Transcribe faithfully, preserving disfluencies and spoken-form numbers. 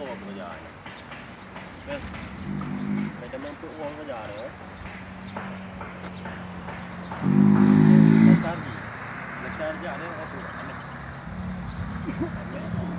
Apa kerja ni? Eh, macam mampuk uang kerja ni, eh? Besar ni. Besar je ni, apa? Aneh. Aneh.